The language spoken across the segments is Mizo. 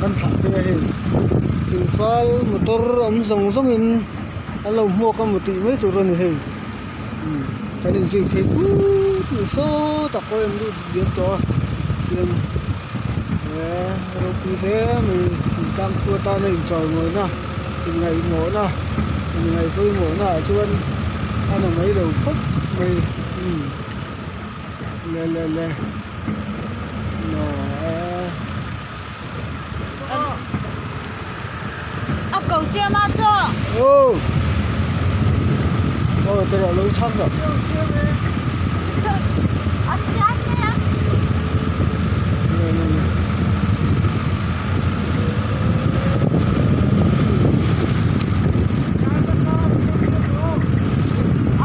kan thlah phei a hei thingfal motor awm zawng zawng in an lo hmuak a maw tih mai tur a ni hei umm kan inzui phei put mai sawtah pawh an lut diam tawh a tin eee ropui hle mai thingtlang khu atana inchawimawina inngaihmawhna inngaihpawimawhna ah chuan a na mai lo khawp mai umm le le le A ko chiam a chaw. Aw. Aw te rawh lo chhak rawh. A siam mai a. Le le le.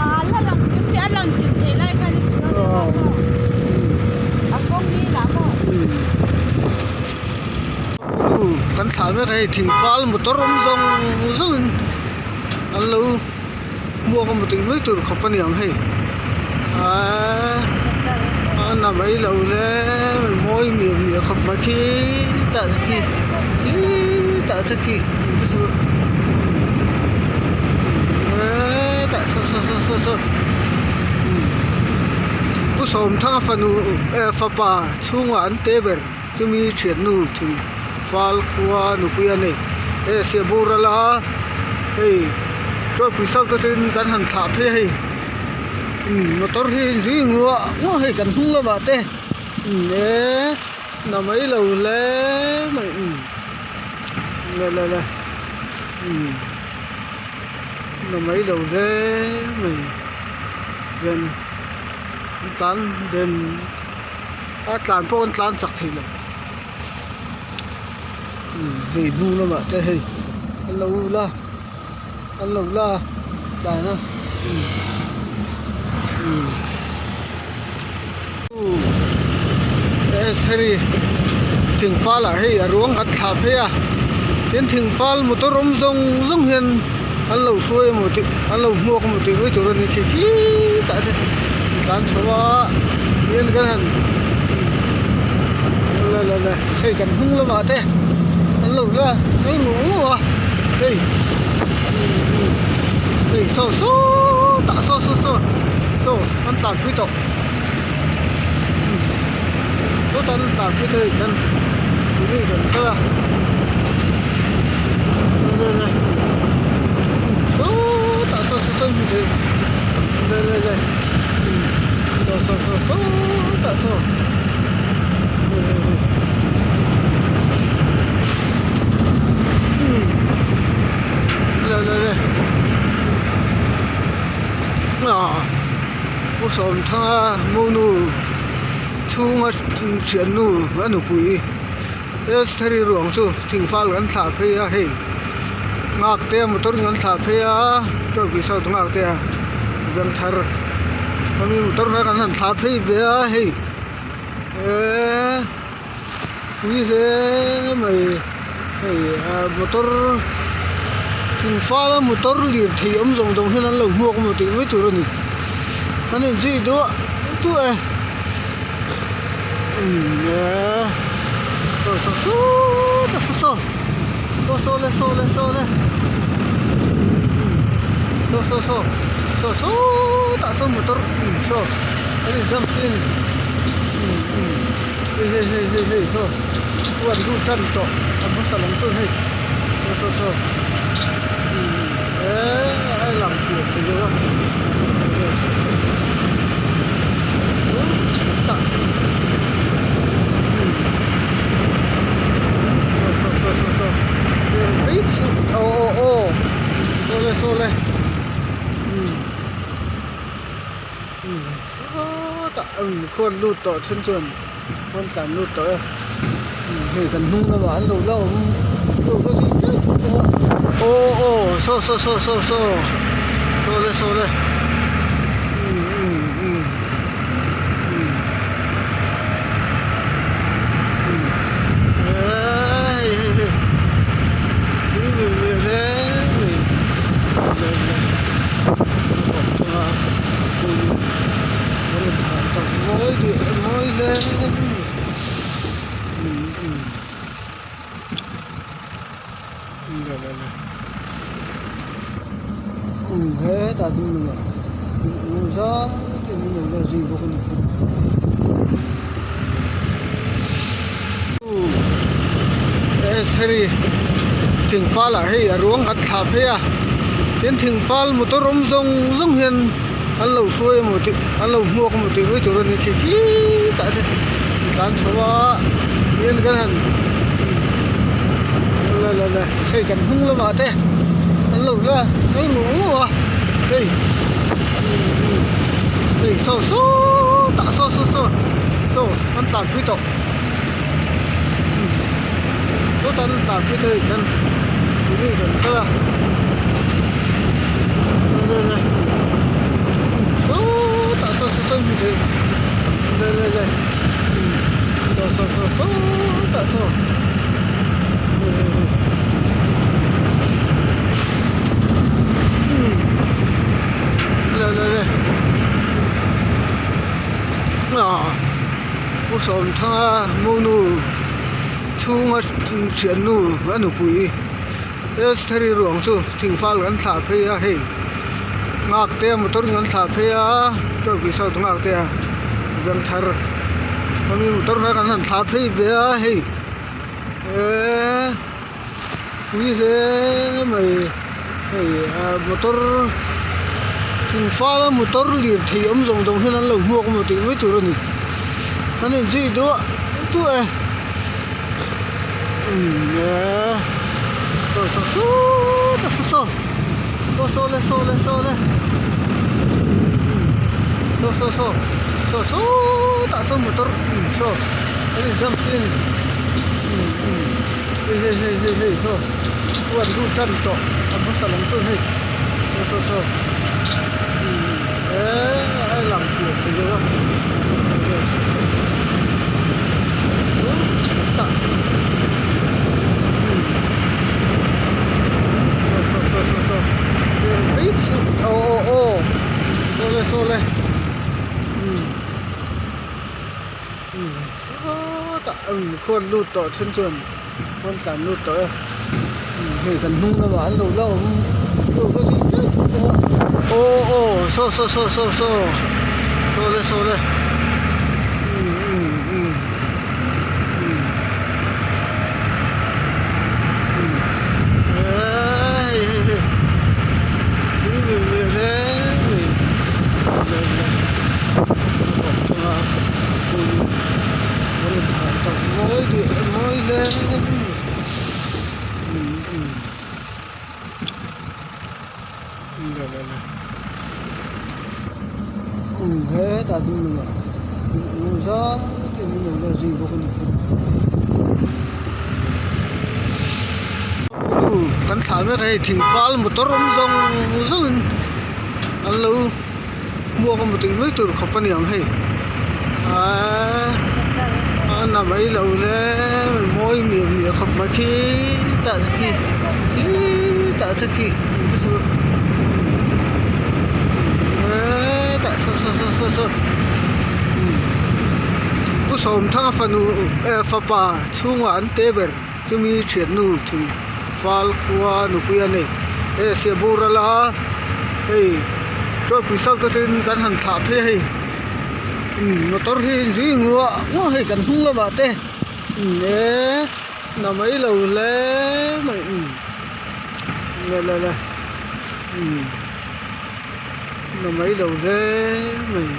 A la lang kim te a lang kim thei lai khan in a kawng hi lah maw. Kan thlah mek a hei thingpal motor awm zawng zawng in an lo hmuak a maw tih mai tur khawp a ni ang hei aaa a na mai lo le mawi miah miah khawp mai khi tah te khi khitah te khi hetah saw saw saw saw saw Pu Sawmthanga fanu eh fapa chhungah an te ber. Chumi thiannu thing fal khua nupui a nei. Hei a siam boral a, hei Tualpui South atangin kan han thlah phei a hei umm motor hi zui nguah nguah hei kan hnung lamah te umm eee na mai lo hle mai umm le le le umm na mai lo hle mai den tlan den. A tlan pawh an tlan chak thei lo umm hei hnung lamah te hei an lo la an lo la tlan a umm umm hei thingfal ah hei a ruang kan thlah phei a tin thingfal motor awm zawng zawng hian an lo hruai emaw tih an lo hmuak emaw tih mai tur a ni khi khitah te tlan chho a hian kan han le le le hei kan hnung lamah te an lo la kal nguah nguah a hei hei saw sawtah saw saw saw saw an tlan pui tawh sawtah an tlan pui tawh hei kan kan kal a. Sawtah saw saw saw hmu thei le le le saw saw saw sawtah saw le le le ah pu Sawmthanga monu chhunga thiannu a nupui. He ruang chu thingfal kan thlah phei a hei nghak te motor in kan thlah phei a chuan saw nghak te a veng thar ami motor kha kan han thlah phei ve a hei eee pui hle mai hei ah motor thingfal a motor lirthei awm zawng zawng hian an lo hmuak emaw tih mai tur a ni an inzui duah duah e. Saw saw le saw le saw le saw saw saw saw sawtah sawn motor saw an in jump chi a ni hei hei hei hei hei saw huan lut tan tawh a hmasa lam chuan hei saw saw saw eee a lang pian thei deuh a. Khuan lut tawh then chuan khuan tlan lut tawh e hei kan hnung lamah an lo la awm aw aw saw saw saw saw saw saw le saw le. Hetah hnung lamah eng emaw zat hi an lo la zui bawk a ni khi. Estheri thingfal ah hei a ruang kan thlah phei a tin thingfal motor awm zawng zawng hian an lo hruai emaw tih an lo hmuak emaw tih mai tur a ni khi khitah te an tlan chho a tin kan han le le le hei kan hnung lamah te an lo la kal muah muah a hei hei saw sawtah saw saw saw saw an tlan pui tawh. Sawtah an tlan pui thei hian tui kan kal a le le sawtah saw saw saw hmu thei le le le saw saw saw sawtah saw le le le ah. Pu Sawmthanga monu chhunga thiannu a nupui Estheri ruang chu thingfal kan thlah phei a hei nghak te motor in kan thlah phei a chawlhpui south nghak te a vengthar ami motor kha kan han thlah phei ve a hei eee pui hle mai hei ah motor thingfal a motor lirthei awm zawng zawng hian an lo hmuak emaw tih mai tur a ni an inzui duah duah e umm eee saw saw sawtah saw saw saw saw le saw le saw le umm saw saw saw saw sawtah saw motor umm saw an inzam chi a ni umm umm hei hei hei hei hei saw huan lut tan tawh a hmasa lam chuan hei saw saw saw umm eee a lang pian thei lo a tah umm saw saw saw saw saw hei chu aw aw aw saw le saw le umm umm sawtah khuan lut tawh then chuan. Khawn tlan lut tawh e hei kan hnung lamah an lo la awm lo ka zui teuh bawk a aw aw saw saw saw saw saw saw le saw le umm umm umm umm umm eee hei hei hei tui lui leh hle mai le le hetah ding lamah eng zat em an lo la zui bawk a ni kan thlah mek a hei thingpal motor awm zawng zawng in an lo. Hmuak a mutui mai tur khawp a ni ang hei aaa a na mai lo le mawi miah miah khawp mai khi tah te khi khitah te khi eee tah saw saw saw saw saw Pu Sawmthanga fanu eh fapa chhungah an te ber chumi thiannu thing fal khua nupui a nei he siabural a hei chawlhpui south atangin kan han thlah phei a hei umm motor hi zui nguah nguah hei kan hnung lamah te umm eee na mai lo hle mai umm le le le umm na mai lo hle mai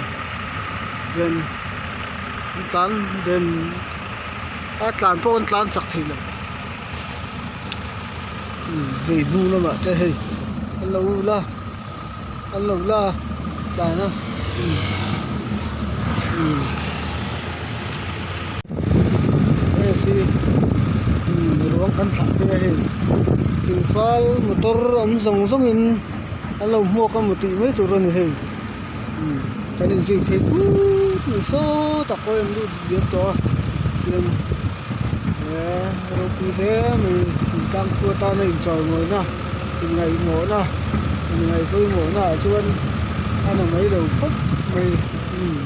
den an tlan den a tlan pawh an tlan chak thei lo. Hei hnung lamah te hei an lo la an lo la tlan a hei hi ruang kan thlah phei a hei thingfal motor awm zawng zawng in an lo hmuak a maw tih mai tur a ni hei kan inzui phei put mai sawtah pawh an lut diam tawh a tin. He ropui hle mai thingtlang khu atana inchawimawina inngaihmawhna inngaihpawimawhna ah chuan a na mai lo khawp mai umm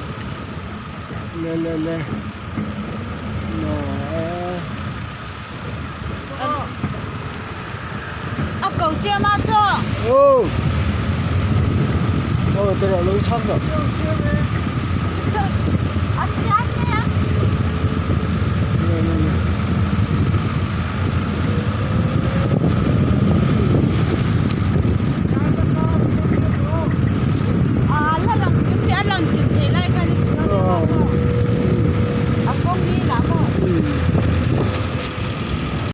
le le le aw A ko chiam a chaw aw. Aw tawrh lo chhak rawh. A siam e.